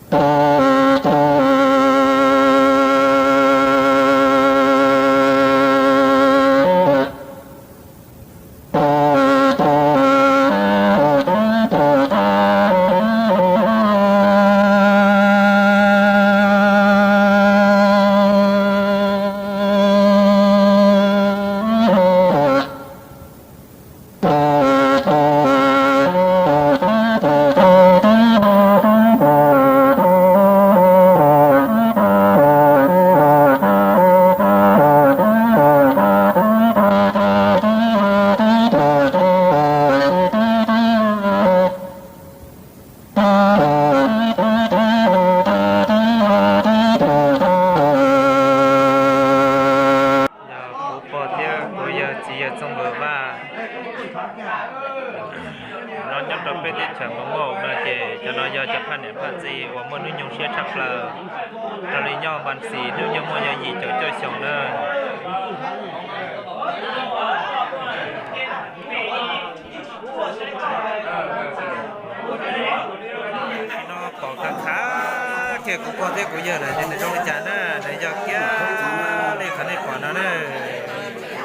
Yog kuv pog thiab kuv yawg txiv yawg Txooj Vwm Vaj no nyob rau peb teb chaws Hmoob Mauj no ces cov no yog cov phaj niam phaj txiv uas muaj hnub nyoog siab tshaj plaws, raws li nyob Npas Xis hnub nyoog muaj yog yim caum cuaj xyoos na. No pom khav khav kiag kuv pog thiab kuv yawg lawm ces nws zoo li cas na, nws yog kiag li qhov nej pom no na.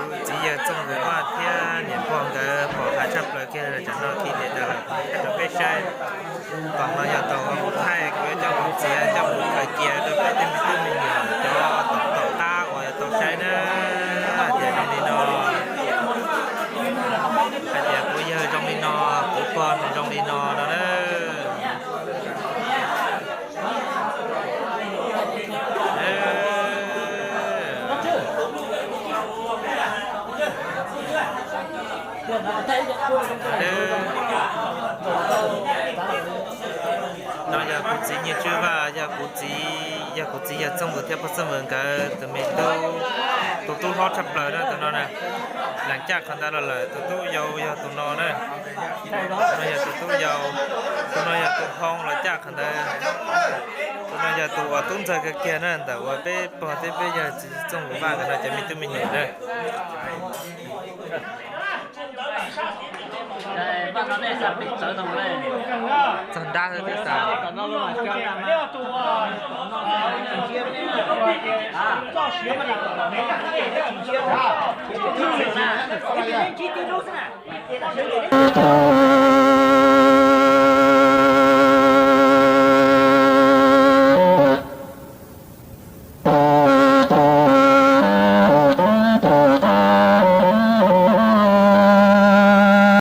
Kuv txiv yawg Txooj Vwm Vaj thiab niam pog nkawd pom khav tshaj plaws kiag tsam no khi tias rau peb saib. Koom no yog tau ua mus thaij, kuv yuav coj mus txiav coj mus khaws cia rau peb tej me tub me nyuam cov tom qab uas tau saib na. Hais tias zoo li no, hais tias kuv yawg zoo li no, kuv pog nws zoo li no no na. No yog kuv txiv Nyiaj Tswb Vaj, yog kuv txiv, yog kuv txiv yawg Txooj Vwm thiab pog Txooj Vwm nkawd tus me tub, tus tub hlob tshaj plaws na tus no na. Lam caj qhov ntawd los lawm, tus tub yau yog tus no na. Tus no yog tus tub yau, tus no yog tus hoo los caj qhov ntawd. Tus no yog tus uas tub ntxawg kiag kiag na ntawm uas peb pog thiab peb yawg txiv Txooj Vwm Vaj nkawd no cov me tub me nyuam na. Txog nrab xwb twb xav.